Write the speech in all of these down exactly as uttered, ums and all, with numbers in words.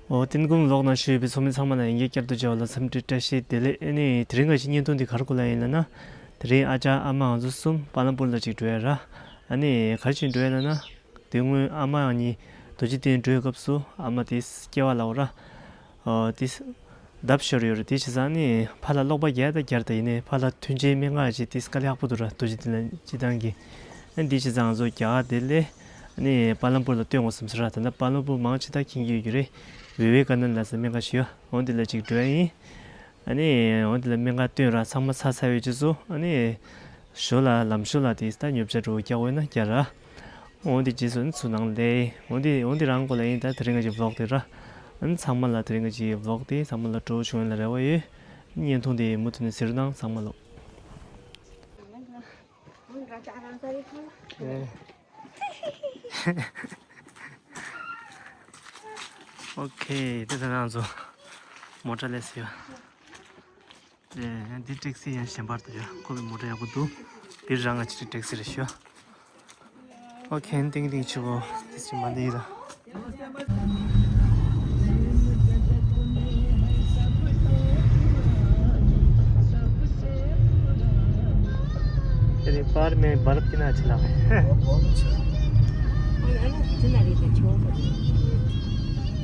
འོ། ཏིན་ཀུང་ལོག་ན་བཞུགས་པའི་ཚོགས་མི་ཚང་མ་ལ་ཡིན་གྱི་བསྐྱར་དུ་མཇལ་བ་ལ་འཚམས་འདྲི་བཀྲ་ཤིས་བདེ་ལེགས། ཨ་ནི་དེ་རིང་ང་ཞིག་བརྙན་ཐུང་འདི་ག་རེ་སྐོར་ལ་ཡིན་ལབ་ན། དེ་རིང་ཨ་ཅག་ཨ་མ་ང་ཚོ་གསུམ་པ་ལམ་པུར་ལ་ཅིག་འགྲོ་ཡ་ར། ཨ་ནི་ག་རེ་བྱས་འགྲོ་ཡ་ལབ་ན། དེ་སྔོན་ཨ་མ་ཡང་ཉིད་རྡོ་རྗེ་གདན་འགྲོའི་སྐབས་སུ་ཨ་མ་དེ་སྐྱེ་བ་ལ་འོ་ར། ཨོ་དེ་ལྡབ་ཤོར་ཡོད་རེད། དེ་བྱས་ཙང་ནི་ཕར་ལ་སློག་པ་རྒྱག་ད་རྒྱག་ད་ཡིན་ནའི་ཕར་ལ་ཐོན་རྗེས་སྨན་ཁང་ཅིག་དེ་དཀའ་ལས་ཁག་པོ་འདུག་ར། རྡོ་རྗེ་གདན་ལ་སྤྱི་བཏང་གི། ཨ་འདི་བྱས་ཙང་ང་ཚོ་རྒྱ་གར་དེ་ལས་ཨ་ནི་པ་ལམ་པུར་ལ་སྟོན་དགོས་བསམ་ཟེར་ར། ད་ལྟ་པ་ལམ་པུར་མང་ཆེ་ད་མཁྱེན་གྱི་ཡོད་ཀྱི་རེད། བི་ཝེ་ཀ་ནན་ལ་ཟེར་སྨན་ཁང་ཞིག་ཡོད། འོ་འདི་ལ་ཅིག་འགྲོ་ཡ་ཡིན། ཨ་ནི་འོ་འདི་ལ་སྨན་ཁང་སྟོན་ར། ཚང་མ་ཚར་ཚར་བའི་རྗེས་སུ་ཨ་ནི་ཞོར་ལ་ལམ་ཞོར་ལ་དེ་ད་ཉོ་ཆ་འདྲ་བོ་རྒྱག་འོས་ན་རྒྱག་ར། འོ་འདི་རྗེས་སུ་ཨ་ནི་ཚུར་ནང་ལ་སླེབས། འོ་འདི་འོ་འདི་རང་སྐོར་ལ་ཡིན། ད་དེ་རིང་ང་ཅིག་ཝི་ལོག་དེ་ར། ཨ་ནི་ཚང་མ་ལ་དེ་རིང་ང་ཅིག་ཝི་ལོག་དེ་ཚང་མ་ལ་སྤྲོ་བོ་བྱུང་ཡོད་ལ་རེ་བ་ཡོད། བརྙན་ཐུང་དེ་མུ་མཐུད་ནས་གཟིགས་རོགས་གནང་། ཚང་མ་ལོ། ཨོ་ཁེ། དེ་ད་ང་ཚོ་མོ་ཊ་སླེབས་ཡོད། དེ་འདི་ཊེག་སི་ཡང་གཞན་པར་དུ་ཡོད། ཁོ་པའི་མོ་ཊ་ཡག་པོ་འདུག། འདི་རང་ང་ཅིག་ཊེག་སི་རེད་ཤག། ཨོ་ཁེ། ཏིང་ཏིང་ཆུ་བོ་དེ་ཅི་མ་འདི་ར། तेरे बार में बर्फ कितना अच्छा लगा है।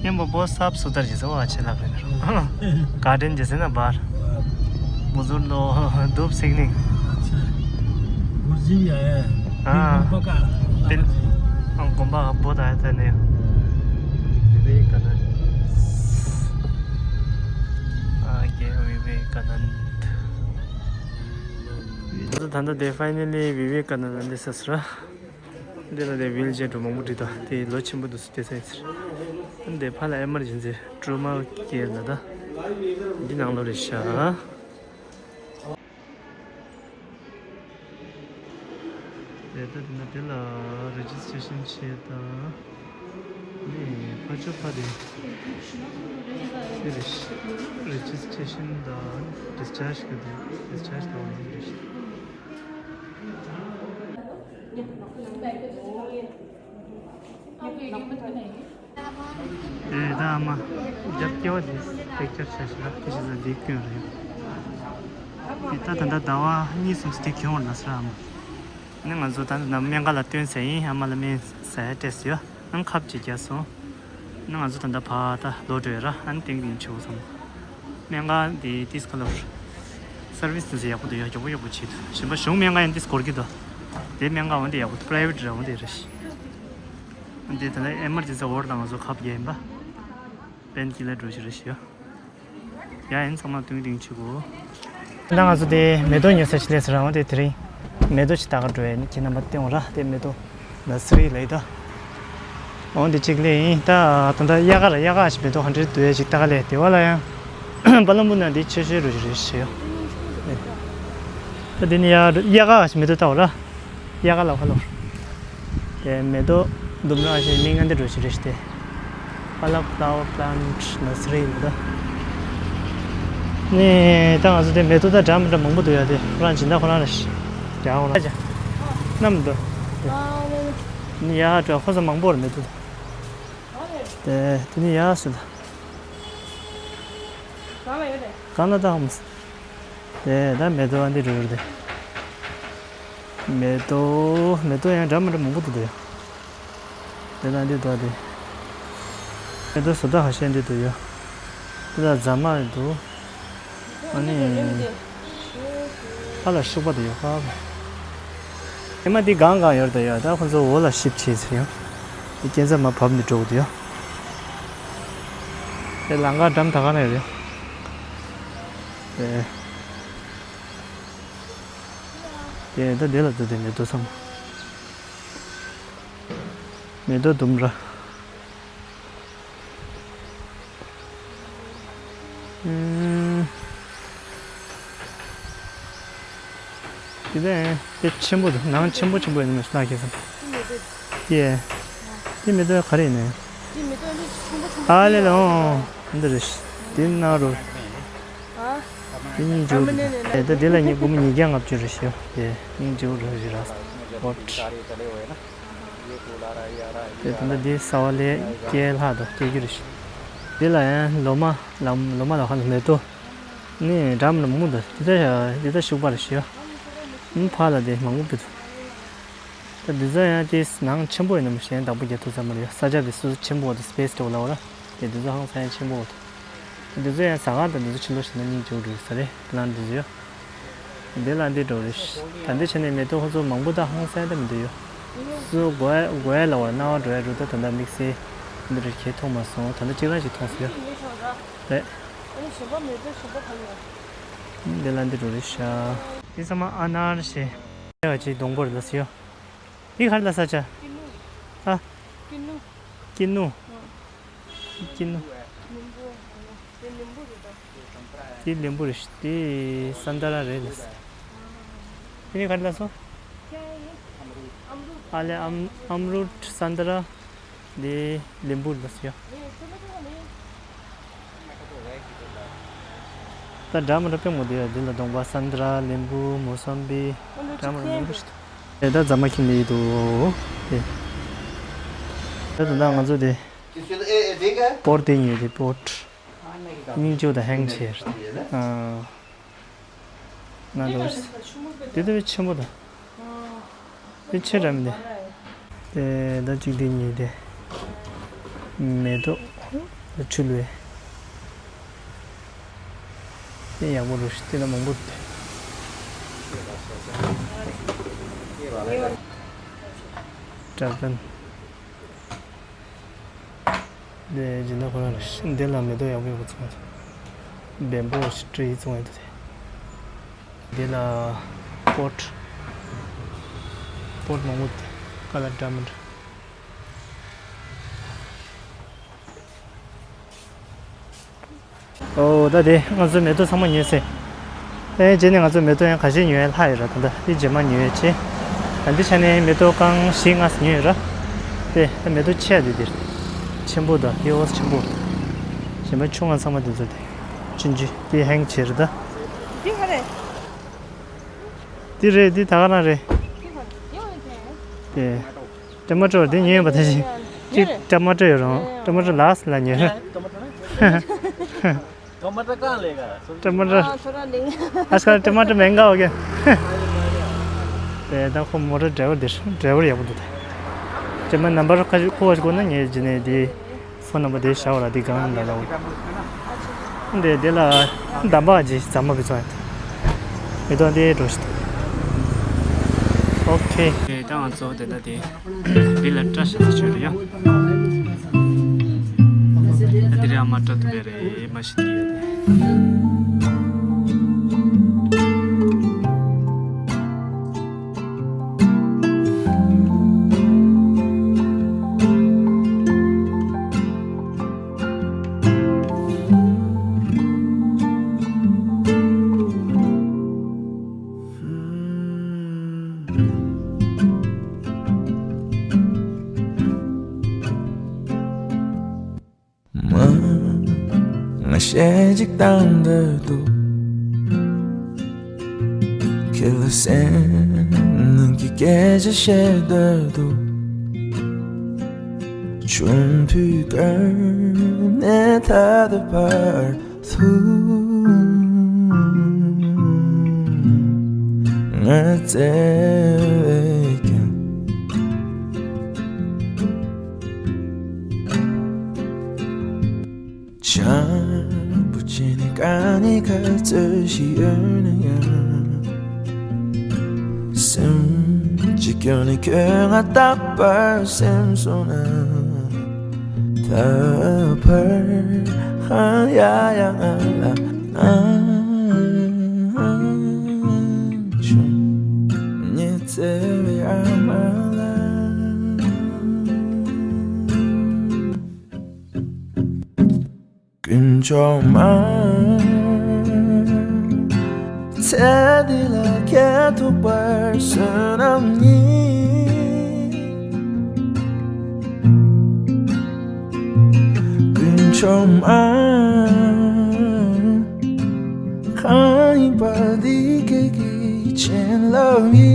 ये वो बहुत साफ सुथरा जैसे, वो अच्छा लग रहा है। गार्डन जैसे ना बाहर। बुजुर्ग लोग धूप सेकने। अच्छा। गुरुजी भी आया है। हाँ। गोम्पा का। फिर हम गोम्पा बहुत आया था नया। विवेकानंद। आ गया विवेकानंद। ད་ལྟ་དེ་ཕའི་ནལ་ལི་བི་ཝེ་ཀ་ནན་ད་འདི་ས་སུ་ར། འདི་ལ་དེ་ཝིལ་ཅེར་འདྲ་མང་པོ་བྲིས་འདུག། དེ་ལོ་ཆེན་པོ་འདུག་སུ་དེ་ས་ཡིན་ཟེར། འདི་ཕ་ལ་ཨེ་མར་ཇེན་སི་ཊུ་མ་ཀེར་ལ་ད། འདི་ནང་ལོགས་རེད་ཤག། དེ་ལྟ་དེ་ན་དེ་ལ་རེ་ཇི་སི་ཊེ་ཤན་བྱེད་དང་། ནི་ཕ་ཆོ་ཕ་དེ་དེ་རེད། རེ་ཇི་སི་ཊེ་ཤན་དང་ཌིས་ཅཱརཇ་གི་དེ་ཌིས་ཅཱརཇ་དང་འོ་དེ་རེད། ཨེ་ད་ཨ་མ། རྒྱབ་སྐྱེ་བ་དེ་ཕེག་ཅར་བྱས་ཤག་ར། ཁྱེད་ཀྱི་ཟ་འདི་སྐྱོན་རེད། དེ་ད་ད་ད་ཟླ་བ་གཉིས་གསུམ་ཙམ་དེ་གྱོན་བར་ན་སུ་ར་ཨ་མ། ནི་ང་ཚོ་ད་ནི་སྨན་ཁང་ལ་སྟོན་ཟེར་ཡིན། ཨ་མ་ལ་སྨན་ཟ་ཡ་སྤྲད་ཟེར་ཡོད། ཨ་ནི་ཁབ་ཅིག་བརྒྱབ་སོང་། ནི་ང་ཚོ་ད་ལྟ་ཕར་ད་ལོག་འགྲོ་ཡོད་ར། ཨ་ནི་ཏིང་ཏིང་ཆུ་བོ་ཚང་མ། སྨན་ཁང་འདི་ཏིས་ཁ་ལོར་སར་བིས་དེ་ཚོ་ཡག་པོ་འདུག་ཡ། མགྱོགས་པོ་མགྱོགས་པོ་བྱེད་འདུག། གཞན་པ་གཞུང་སྨན་ཁང་ཡང་ཏིས་འགོར་གྱི་འདུག། དེ་སྨན་ཁང་འོ་འདི་ཡག་པོ་འདུག། པ་རའི་ཝེ་ཊི་ར་འོ་འདི་རེད། འདི་ད་ལྟ་ཨེ་མར་ཇེན་སི་ཝར་ཌི་ང་ཚོ་ཁབ་བརྒྱབ་ཡིན་པ། པེན་ཀི་ལར་འདྲ་བོ་ཞིག་རེད་ཤག། ཡ་ཡིན། ཚང་མ་ཏིང་ཏིང་ཆུ་བོ། ད་ང་ཚོ་དེ་མེ་ཏོག་ཉོ་ས་ཅིག་སླེབས་ཟེར་ར། འོ་དེ་དེ་རིང་མེ་ཏོག་ཅིག་ལྟ་ག་འགྲོ་ཡ་ཡིན། ཁྱེད་རྣམ་པ་སྟོན་འོང་ར། དེ་མེ་ཏོག་ནར་སི་རི་ལ་ཡིན་ད། འོ་འདི་གཅིག་ལས་ཡིན་ད། ད་ལྟ་དབྱར་ཁ་ལ་དབྱར་ཁ་ཞིག་མེ་ཏོག་ཧན་ཌེ་རེཌ་བསྡུ་ཡ་ཞིག་ལྟ་ག་ལས། དེ་བ་ལ་ཡང་པ་ལམ་པུར་ན་འདི་ཆེ་ཤོས་རུ་ཞིག་རེད་ཞེས་ཡོད། ད་འདི་ནི་དབྱར་དབྱར་ཁ་ཞིག་མེ་ཏོག་ལྟ་འོ་ར། དབྱར་ཁ་ལ་ཁ་ལོར། དེ་མེ་ཏོག་ལྡུམ་ར་ཞིག་མིང་ཨ་འདི་རུ་ཞིག་རེད་ཞེས་ཏེ། Pala flower plant nursery ལ་ད། ནི་ད་ང་ཚོ་དེ་མེ་ཏོག་ད་འདྲ་མི་འདྲ་མང་པོ་འདུག་ཡ། དེ་ཁོ་རང་སྦྱིན་བདག་ཁོ་རང་རེད་ཞེས། རྒྱ་ཁོ་རང་ཅག་ནམ་འདུག། ནི་ཡ་འདྲ་ཁོ་ཚོ་མང་པོ་རེད་མེ་ཏོག་ད། དེ་དེ་ནི་ཡ་སུ་ད། གང་ལ་ད་ཧམ། དེ་ད་མེ་ཏོག་ཨ་འདི་རུ་རུ་དེ། མེ་ཏོག་མེ་ཏོག་ཡང་འདྲ་མི་འདྲ་མང་པོ་འདུག་དེ། དེ་ད་འདི་འདུག་དེ། མེ་ཏོག་བཟོ་ལྟ་ཁ་ཤས་འདི་འདུག་ཡ། དེ་ད་རྫ་མ་འདུག། ཨ་ནི། ཨ་ལ་ཤུག་པ་དེ་ཡོད་ཁ། ཨེ་མ་དེ་གང་གང་ཡོད་དེ་ཡ། ད་ཁོ་ཚོ་འོ་ལ་ཤིབ་བྱས་ཟེར་ཡ། དེ་སྐྱེ་འཚར་མ་བབས་ནས་འགྲོ་གི་འདུག་ཡ། དེ་ལང་ཀ་འགྲམ་ད་ག་ན་ཡོད་རེད། དེ། དེ་ད་དེ་ལ་ད་དེ་མེ་ཏོག་ཚང་མ། མེ་ཏོག་ལྡུམ་ར། ཨུམ། དེ་དེ་དེ་ཆེན་པོ་འདུག། ནང་ཆེན་པོ་ཆེན་པོ་ཡིན་ནམ་ལགས་ཁྱེད་ཚོ། དེ་མེ་ཏོག་ཡ། དེ་མེ་ཏོག་ཡ་ག་རེ་ཡིན་ནམ། དེ་མེ་ཏོག་ཡ་ཆེན་པོ་ཆེན་པོ། ཨ་ལེ་ལེ་འོང་འདི་རེད། དེ་ནང་རུ། ཨ། དེ་སྙིང་རྗེ་པོ་འདུག། ཨེ་ད་དེ་ལ་ཉིས་སྒོར་མོ་ཉིས་བརྒྱ་ལྔ་བཅུ་རེད་ཤག། དེ་སྙིང་རྗེ་པོ་རེད་རེད་ར། ཨོ། དེ་ད་ལྟ་འདི་ས་བ་ལས་སྐྱེལ་ལྷག་འདུག། སྐྱེལ་རྒྱུ་རེད་ཤག། དེ་ལ་ཡང་ལོ་མ་ལ་ལོ་མ་ལ་ཁ་ལ་མེ་ཏོག་ནི་འགྲམ་ལ་མང་པོ་འདུག་དེ་ཚོ་དེ་ཚོ་ཤུག་པ་རེད་ཤག་ཨ་ཕ་ལ་དེ་མང་པོ་འདུག་ད་འདི་ཚོ་ཡང་ཅིག་ནང་ཆེན་པོ་ཡིན་ནམ་ཞེས་བདག་པོ་རྒྱག་ཐུབ་ས་མ་རེད། ས་ཆ་དེ་སུ་ཆེན་པོ་འདུག་སི་པེ་སི་འདྲ་བོ་ལབ་པ་ར། དེ་འདི་ཚོ་ཧང་སང་ཡང་ཆེན་པོ་འདུག་འདི་ཚོ་ཡང་ཟ་ཁང་དང་འདི་ཚོ་ཕྱི་ལོགས་ཞིག་ན་སྙིང་རྗེ་པོ་འདུག་ས་རེད། ལམ་འདི་ཚོ་ཡོད། འདི་ལ་འདི་འགྲོ་རེད། ད་འདི་བྱས་ནས་མེ་ཏོག་ཁོ་ཚོ་མང་པོ་ད་ཧང་སང་ད་མི་འདུག་ཡོད། སུ་དགོས་དགོས་ལ་བར་སྣང་བ་འགྲོ་ཡ་རུ་ད་ད་ལྟ་དམིགས་བསལ་འདི་རེད་ཁྱེད་མཐོང་མ་སོང་། ད་ལྟ་གཅིག་རང་ཞིག་མཐོང་སོང་ཡོད། རེད། འདི་ལ་འདི་འགྲོ་རེད་ཤག་འདི་ཚང་མ་ཨ་ནར་ཞེས་ཡ་ཅིག་སྡོང་པོ་རེད་ལ་སི་ཡོད། འདི་ག་རེ་ལ་ས་ཆ། ཨ། ཀི་ནུ། ཀི་ནུ། ཀི་ནུ། དེ་ལེམ་བུ་རེད་ཤག་དེ་སན་ཏ་ར་རེད་ལ། དེ་ནི་ག་རེ་ལ་སོ། ཨ་ལེ་ཨམ་ཨམ་རུད་སན་ཏ་ར། དེ་ལེམ་བུ་ལ་སོ་ཡ། ད་འདྲ་མི་འདྲ་དཔེ་མང་པོ་འདུག་ཡ། འདི་ལ་གདོང་པ་སན་ཏ་ར་ལེམ་བུ་མོ་སམ་བི། འདྲ་མི་འདྲ་མང་པོ་ཞིག་འདུག་ད་རྫ་མ་ཁྱིམ་ལ་ཡིན་འདུག་དེ། ད་ད་ང་ཚོ་དེ། པོར་དེ་ཉོས་དེ་པོར། སྙིང་རྗེ་པོ་དང་ཧེང་ཆེ་རེད། ཨ། ན་འགྲོ། དེ་དེ་བས་ཆེན་པོ་དང་། དེ་ཆེ་ར་མི་འདི། དེ་ད་གཅིག་དེ་གཉིས་དེ། མེ་ཏོག་ཆུ་ལུད། དེ་ཡག་པོ་རུ་ཤི་དེ་ལ་མང་པོ་དེ། ཀྲ་ཀན། འདི་སྦྱིན་བདག་ཁོ་རང་རེད། འདི་ལ་མེ་ཏོག་ཡག་པོ་ཡག་པོ་བཙོང་ཡོད། བེམ་པོ་ཊི་རི་བཙོང་ཡོད་དེ། འདི་ལ་པོཊ། པོཊ་མང་པོ་དེ་ཀ་ལ་ཌ་མོན་ཌི། ཨོ་ད་དེ་ང་ཚོ་མེ་ཏོག་ཚང་མ་ཉོས་ཟིན། ཨེ་རྗེས་ནས་ང་ཚོ་མེ་ཏོག་ཡང་ཁ་ཤས་ཉོས་ལྷག་ཡོད་ར། ད་ལྟ་དེ་རྗེས་མ་ཉོས་ཡོད་ཅེ། ད་འདི་ཆ་ནས་མེ་ཏོག་རྐང་བཞི་ལྔ་ཙམ་ཉོས་ཡོད་ར། དེ་ད་མེ་ཏོག་ཆེ་ཡ་དེ་དེ་རེད། ཆེན་པོ་དང་དེ་འོ་ཆེན་པོ། གཞན་པ་ཆུང་ང་ཚང་མ་དེ་ཚོ་དེ་ཆུང་ཆུང་དེ་ཧེང་ཆེ་རེད་ད། འདི་ག་རེད། འདི་རེད། འདི་ད་ག་རང་རེད། དེ། ཊ་མ་ཊོ་དེ་ཉོས་པ་དེ་བཞིན། གཅིག་ཊ་མ་ཊོ་ཡོད་རུང་ཊ་མ་ཊོ་ལགས་ལ་ཉོས། ཊ་མ་ཊོ་གང་ལས་ག་ཊ་མ་ཊོ། ཨ་སྐར་ཊ་མ་ཊོ་མེང་ག་ཨོ་ཀེ། དེ་ད་ཁོ་མོ་ཊ་ཌ་རའི་ཝར་དེ་ཌ་རའི་ཝར་ཡག་པོ་འདུག་ད་ཊ་མ་ནམ་བར་ཁ་ཁོ་བ་ཞིག་དགོས་ན་ཉོས་རྗེས་ནས་དེ། ཕོན་ནམ་བར་དེ་བཞག་པ་ལ་དེ་གང་ལ་ལའོ། འདི་དེ་ལ་འདམ་བག་ཅིག་ཟ་མ་བི་ཚོ་ཡིན། མི་དོན་དེ་འགྲོ་ཤི། ཨོ་ཁེ། དེ་ད་ང་ཚོ་དེ་ད་དེ་བི་ལ་བཀྲ་ཤིས་ཆོས་རེད་ཡ། ད་དེ་རེད་ཨ་མ་བཀྲ་ཐུབ་པའི་རེད་མ་ཤི་དེ་ཡ་དེ། མ། ང་གཞས་གཅིག་བཏང་འདོད་འདུག་ཁྱེད་ལ་སེམས་ནང་གི་སྐད་ཆ་བཤད་འདོད་འདུག་ཆུང་དུས་ཀ་ནས་ད་ལྟ་བར་དུ་ང་བརྩེ་བས་ཀྱང་། བྱམས་པོ་བྱས་ནས་ག་ནས་ག་ཚོད་ཞིག་ཡོད་ན་ཡང་། སེམས་ཀྱི་སྐྱོན་ནི་ཁྱོད་ང་རྟག་པར་སེམས་སོང་ན། ད་བར་ཧ་ཡ་ཡ་ང་ལ་ཨང་ཆུང་ཉི་ཚེ་བའི་ཨ་མ་ལ། དཀོན་མཆོག་མ། ཚེ་འདི་ལ་ཁྱེད་ཐུག་པར་བསོད་ནམས་ཉིད། དཀོན་མཆོག་མ། གང་ཡིན་པ་འདི་ཁྱེད་ཀྱི་བྱིན་རླབས་ཡིན།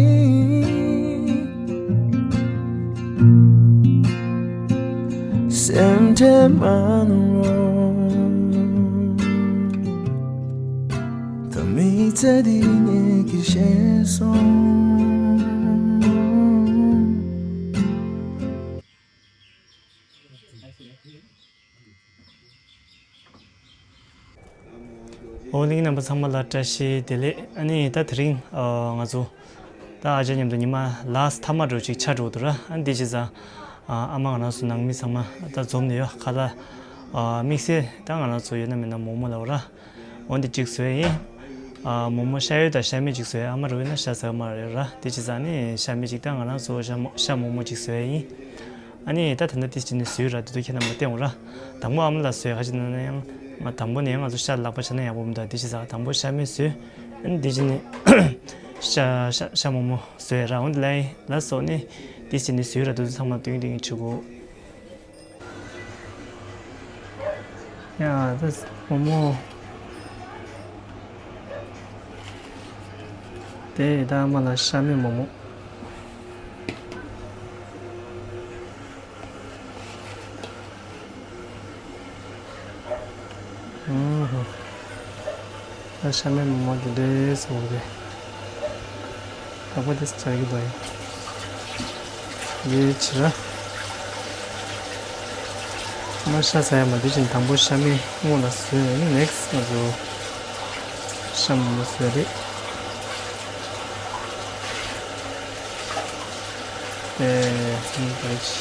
སེམས་ཁྲལ་མ་གནང་རོགས། ཚེ་འདི་ཉིད་ཀྱི་ཤེས་སོང་། འོ་ནི་རྣམ་པ་ཚང་མ་ལ་བཀྲ་ཤིས་བདེ་ལེགས། ཨ་ནི་ད་དེ་རིང་ཨ་ང་ཚོ་ད་ཨ་ཅག་མཉམ་དུ་ཉི་མ་ལ་སི་ཊི་མཐའ་མ་འགྲོ་ཅིག་ཆགས་འགྲོ་འདུག་ར། ཨ་ནི་དེ་བྱས་ཙང་ཨ་ཨ་མ་ང་རང་ཚོ་ནང་མི་ཚང་མ་ད་འཛོམས་ནས་ཡོད་ཁ་ལག་ཨ་དམིགས་བསལ་ད་ང་རང་ཚོ་ཡོད་ན་མེད་ན་མོག་མོག་ལབ་ར། འོ་འདི་གཅིག་བཟོས་ཡིན། ཨ་མོག་མོག་ཤ་ཡོད་དང་ཤ་མེད་གཅིག་བཟོས། ཨ་མ་རུ་ཡོད་ན་ཤ་ཟ་གི་མ་རེད་ར། དེ་བྱས་ཙང་ནི་ཤ་མེད་གཅིག་དང་ང་རང་ཚོ་ཤ་མོག་ཤ་མོག་མོག་གཅིག་བཟོས་ཡིན། ཨ་ནི་ད་ད་ལྟ་དེ་བྱས་ནས་བཟོས་ར། དེ་ཚོ་ཁྱེད་རྣམ་པ་བསྟན་འོང་ར། དང་པོ་ཨ་མ་ལ་བཟོས་ག་ཅི་ན་ན་ཡང་ང་དང་པོ་ནས་ང་ཚོ་ཤ་ལག་པ་བྱས་ན་ཡག་པོ་མི་འདུག་དེ་བྱས་ཙང་དང་པོ་ཤ་མེད་བཟོས། ཨ་ནི་དེ་བྱས་ནས་ཤ་ཤ་ཤ་མོག་མོག་བཟོས་ར། འོ་འདི་ལ་ཡིན་ལ་སོགས་ནི་དེ་བྱས་ནས་བཟོས་ར། དེ་ཚོ་ཚང་མ་སྟོན་སྟོན་བྱེད་དགོས། ཡ་ད་མོག་མོག་དེ་ད་ཨ་མ་ལ་ཤ་མེད་མོག་མོག་ཨུ་ཧུ། ད་ཤ་མེད་མོག་མོག་དེ་འདྲས་སོང་རེད། ཡག་པོ་དེ་ཟ་གི་འདུག་ཡ། དེ་ཕྱིར་ར། ང་ཤ་ཟ་ཡ་མ་དེ་བཞིན་དང་པོ་ཤ་མེད་སྔོན་ལ་བཟོས། ནེག་སི་ང་ཚོ་ཤ་མོག་མོག་བཟོས་རེད། ཨེ་ཧུམ་ད་ཅི།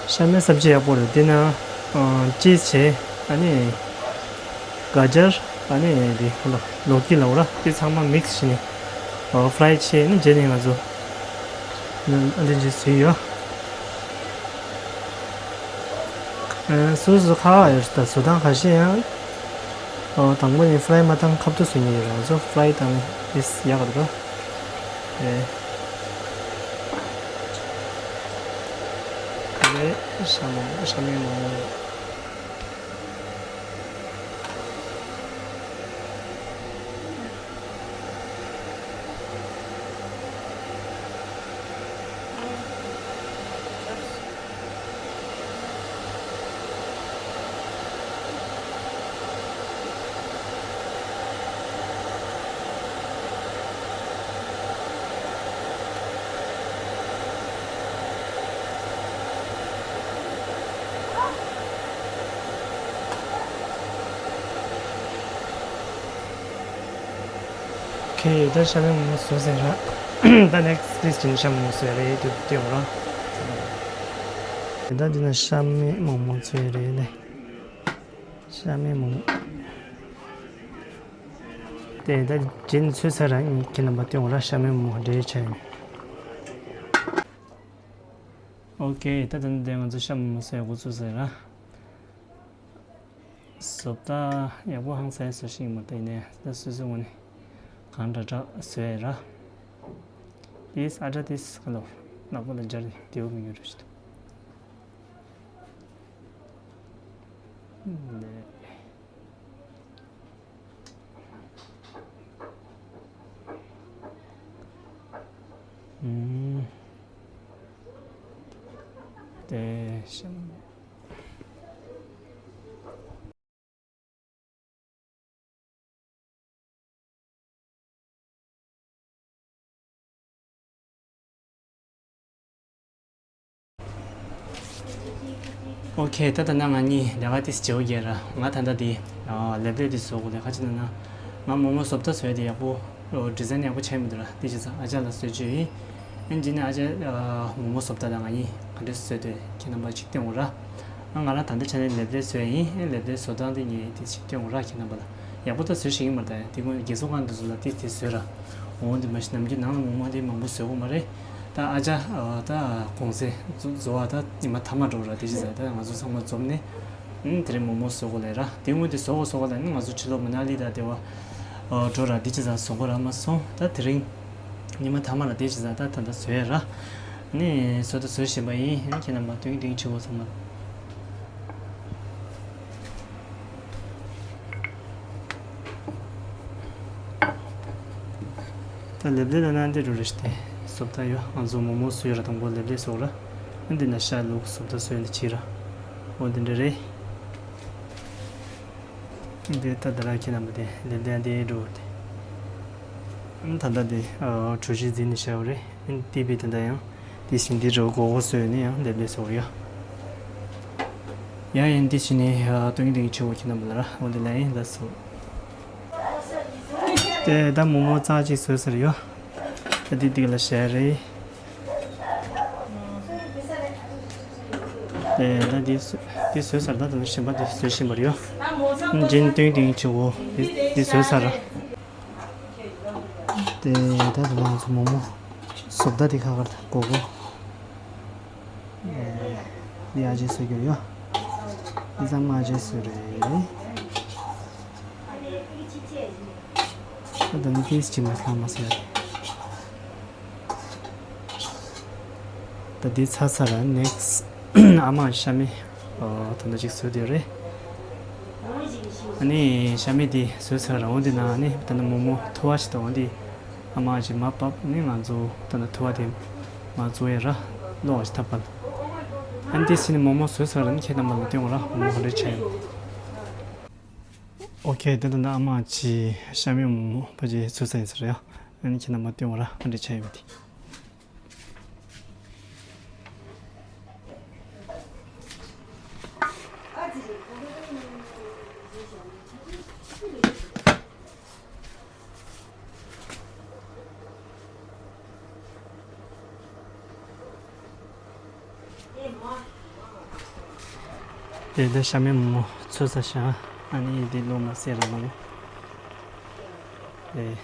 ཤ་མེད་སབ་ཇི་ཡག་པོ་རེད། དེ་ན་ཨ་ཅིས་བྱས། ཨ་ནི་ག་ཇར། ཨ་ནི་དེ་ལོ་ལོ་ཀི་ལབ་ར། དེ་ཚང་མ་མིག་སི་བྱས་ནས་ཨ་ཕ་རའི་བྱས་ནས་རྗེས་ནས་ང་ཚོ་ཨ་འདི་འདྲས་བཟོས་ཡོད། ཨ་སོ་སོ་ཁ་ཡོད་ད་བཟོ་སྟངས་ཁ་ཤས་ཡང་ཨ་དང་པོ་ནས་ཕ་རའི་མ་བཏང་ཁ་ཐུག་བཟོ་ཉེན་ཡོད་ར། ང་ཚོ་ཕ་རའི་བཏང་ནས་དེ་ཡག་ག་འདུག་ར། ཨེ། ཨེ། ཤ་མོག་ཤ་མེད་མོག་མོག་ཁེ་ད་ཤ་མེད་མོག་མོག་བཟོས་ཟིན་ར། ད་ནེག་སི་ཊི་དེ་ཅིན་ཤ་མོག་མོག་བཟོས་རེད། དེ་དེ་འོ་ར། ད་འདི་ན་ཤ་མེད་མོག་མོག་བཟོས་རེད་ལེ། ཤ་མེད་མོག་མོག་དེ་ད་ཅིན་ཚོད་ས་ར་ཁྱེད་རྣམ་པ་སྟོན་འོ་ར། ཤ་མེད་མོག་མོག་འདྲེས་ཆ་ཡིན། ཨོ་ཁེ། ད་ད་ནི་དེ་ང་ཚོ་ཤ་མོག་མོག་བཟོས་འགོ་ཚུགས་ཟེར་ར། བཟོ་ལྟ་ཡག་པོ་ཧང་སང་བཟོ་ཤེས་ཀྱི་མ་རེད། ཡིན་ནའི་ད་སོ་སོའི་ངོས་ནས་གང་དྲག་དྲག་བཟོས་ཡ་ར། དེས་ཨ་དྲ་དེས་ཁ་ལོ་ནག་པོ་ལ་སྦྱར་ཏེ་བདེ་པོ་མི་ཉོ་རུ་ཞིག་ཏུ། ནས། ཨུམ། དེ་ཤམ། ཨོ་ཁེ། ད་ད་ནང་ང་གཉིས་ལས་ཀ་ཏིས་བྱེད་འོ་རྒྱལ་ར། ང་ད་ལྟ་དེ་ལེབ་ལེབ་དེ་བཟོ་དགོས་ལས་ཁ་ཅིག་ན་ན། ང་མོག་མོག་བཟོ་ལྟ་བཟོས་དེ་ཡག་པོ་ཌི་ཛའིན་ཡག་པོ་ཆགས་མི་འདུག་ར། དེ་བྱས་ཙང་ཨ་ཅག་ལ་བཟོས་བཅོས་ཡིན། ཨན་ཅི་ནས་ཨ་ཅག་མོག་མོག་བཟོ་ལྟ་དང་ང་གཉིས་ག་འདྲས་བཟོས་དེ་ཁྱེད་རྣམ་པ་ཅིག་སྟོན་འོ་ར། ང་ང་རང་ད་ལྟ་ཆ་ནས་ལེབ་ལེབ་བཟོས་ཡིན། ཨན་ལེབ་ལེབ་བཟོ་སྟངས་དེ་ངས་དེ་ཅིག་སྟོན་འོ་ར་ཁྱེད་རྣམ་པ་ལ། ཡག་པོ་ད་བཟོས་ཤེས་ཀྱི་མ་རེད་ད། དེ་སྔོན་རྒས་གསོ་ཁང་དུ་བཟོ་ལ་དེ་དེ་བཟོས་ར། འོ་འདི་མ་གཞི་ནམ་རྒྱུན་ནང་ལ་མོག་མོག་དེ་མང་པོ་བཟོས་གོ་མ་རེད། ད་ཨ་ཅག་ད་གོང་ཚེ་བཟོ་བ་ད་ཉི་མ་ཐ་མ་འགྲོ་ར། དེ་བྱས་ཙང་ད་ང་ཚོ་ཚང་མ་འཛོམས་ནས་ཨུམ་དེ་རིང་མོག་མོག་བཟོ་གོ་ལས་ར། དེ་སྔོན་དེ་བཟོ་གོ་བཟོ་གོ་ལས་ནི་ང་ཚོ་ཕྱི་ལོགས་མ་ན་ལི་ད་དེ་བ་འགྲོ་ར། དེ་བྱས་ཙང་བཟོ་གོ་ར་མ་སོང་། ད་དེ་རིང་ཉི་མ་ཐ་མ་ར། དེ་བྱས་ཙང་ད་ད་ད་བཟོས་ཡ་ར། ནི་བཟོ་ད་བཟོས་བཞིན་པ་ཡིན། ཁྱེད་རྣམ་པ་སྟོན་གྱི་དེ་ཆེ་བོ་ཚང་མ། ད་ ལེབ་ལེ་ལ་ན་འདི་རུ་རེ་སྟེ་སོབ་ད་ཡོ། ང་ཚོ་མོག་མོག་སུ་ཡོ་ར་དང་པོ་ལེབ་ལེ་སོག་ར། འདི་ན་ཤ་ལུག་སོབ་ད་སོ་ཡོ་འདི་ཆི་ར། འོ་འདི་འདྲ་རེད། འདི་ད་ད་ར་ཁྱེད་རྣམ་པ་དེ་ལེབ་ལེ་འདི་འགྲོ་དེ། ད་ད་འདི་གྲོ་ཞིག་འཛིན་ནས་བྱ་བ་རེད། ཏི་བི་ད་ད་ཡང་དེ་བཞིན་འདི་རུ་གོ་གོ་སོ་ཡོ་ནི་ཡང་ལེབ་ལེ་སོག་ཡོ། ཡང་ཡང་འདི་བཞིན་ནི་སྟོན་གྱི་འདི་ཆེ་བོ་ཁྱེད་རྣམ་པ་ལ་ར། འོ་འདི་ལ་ཡིན་ལ་སོ། དེ་ད་མོག་མོག་རྩ་གཅིག་བཟོས་ཟེར་ཡོད། ད་འདི་འདི་ལ་ཞལ་རེད། དེ་ད་འདི་བཟོས་འདི་བཟོས་ཟེར། ད་ད་གཞན་པ་འདི་བཟོས་བཞིན་པ་རེད་ཡོད། འཇིན་ཏིང་ཏིང་ཆེ་བོ་འདི་འདི་བཟོས་ཟེར། དེ་ད་ད་ང་ཚོ་མོག་མོག་བཟོ་ལྟ་འདི་ཁ་ཁར་གོ་གོ། ཨེ། འདི་ཨ་ཅེ་བཟོས་རྒྱུ་ཡོད། འདི་ཚང་མ་ཨ་ཅེ་བཟོས་རེད། ད་ད་ནི་ཏིས་ཅི་མ་ལྷག་མ་ཟེར། ད་འདི་ཚ་ཚ་ར་ནེགས་ཨ་མ་ཤ་མེ་ད་ནི་ཅིག་བཟོས་དེ་རེད། ཨ་ནི་ཤ་མེ་འདི་བཟོས་ཚར་ར། འོ་འདི་ན་ཨ་ནི་ད་ནི་མོག་མོག་ཐུ་བ་ཞིག་དང་འོ་འདི། ཨ་མ་ཅིག་མ་བབས་ནི་ང་ཚོ་ད་ནི་ཐུ་བ་དེ་མ་བཙོ་ཡ་ར་ལོག་ཞིག་ཐབ་པ་ལ། ཨ་ནི་དེ་ཕྱིན་ནི་མོག་མོག་བཟོས་ཚར་ར་ནི་ཁྱེད་རྣམ་པ་ལ་སྟོན་ར་མོག་མོག་ག་འདྲ་ཆགས་ཡོད། ཨོ་ཁེ། དེ་ད་ནི་ཨ་མ་ཅིག་ཤ་མེ་མོག་མོག་ཕ་ཅིག་བཟོས་ཚར་ཡིན་ཟེར་ཡ། ཨ་ནི་ཁྱེད་རྣམ་པ་སྟོན་ར་ག་འདྲ་ཆགས་ཡོད་དེ། དེ་ལྟར་ཤ་མེ་མོག་མོག་ཚོས་ས་ཤ། ཨ་ནི་དེ་ལོ་མ་སེ་ར་མ་ལོ། ཨེ།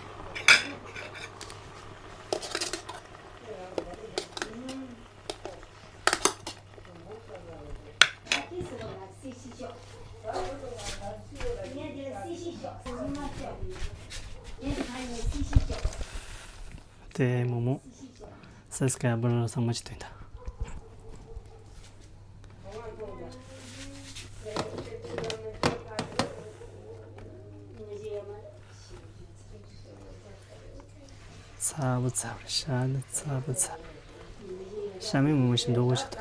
དེ་མོག་མོག་སབ་སི་ཀ་རའི་བར་ཚང་མ་ཅིག་སྟོན་ད། ཚ་པོ་ཚ་པོ་ཤ་ནི་ཚ་པོ་ཚ། ཤ་མེ་མོག་མོག་ཞིག་འདུག་གོ་ཤ་ད་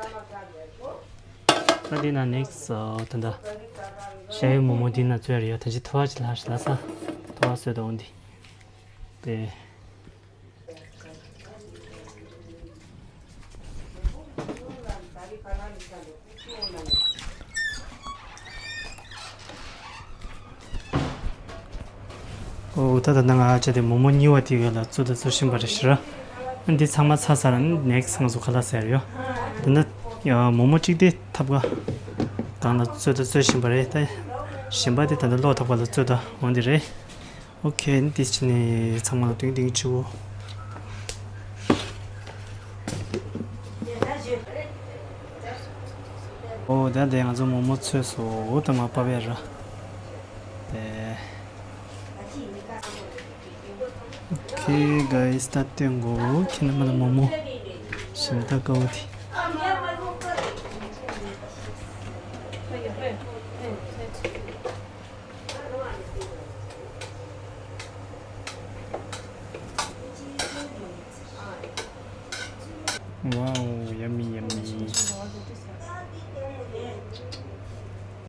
ད། ད་འདི་ན་ནེགས་ད་ད་ཤ་ཡོད་མོག་མོག་འདི་ན་བཙོས་རེད་ཡ། ད་ཅི་ཐུ་བ་ཅིག་ལྷག་ཤིག་ལ་ས་ཐུ་བ་བཟོས་ད་འོ་འདི། དེ། ཨོ་ད་ད་ནང་ང་ཅག་དེ་མོག་མོག་གཉིས་པ་དེ་ག་ལ་བཙོས་ད་བཙོས་བཞིན་པ་རེད་ཤག་ར། འདི་ཚང་མ་ཚ་ཚ་ར་ནེགས་ང་ཚོ་ག་ལ་ཟེར་ཡོད། ད་ནི་མོག་མོག་གཅིག་དེ་ཐབ་ཀ་སྒང་ལ་བཙོས་ད་བཙོས་བཞིན་པ་རེད། ད་གཞན་པ་དེ་ད་ནི་གློག་ཐབ་ཀ་ལ་བཙོས་ད་འོ་འདི་རེད། ཨོ་ཁེ། ཨ་ནི་དེ་ཕྱིན་ནས་ཚང་མ་ལ་ཏིང་ཏིང་ཆུ་བོ། ཨོ་ད་དེ་ང་ཚོ་མོག་མོག་ཚོས་སོ་འོ་ད་མ་པ་བེ་ར། དེ། ཨོ་ཁེ་གྷའི་སི། ད་སྟོན་གོ་ཁྱེད་རྣམ་པ་ལ་མོག་མོག་ཞིམ་ད་དཀར་པོ་དེ།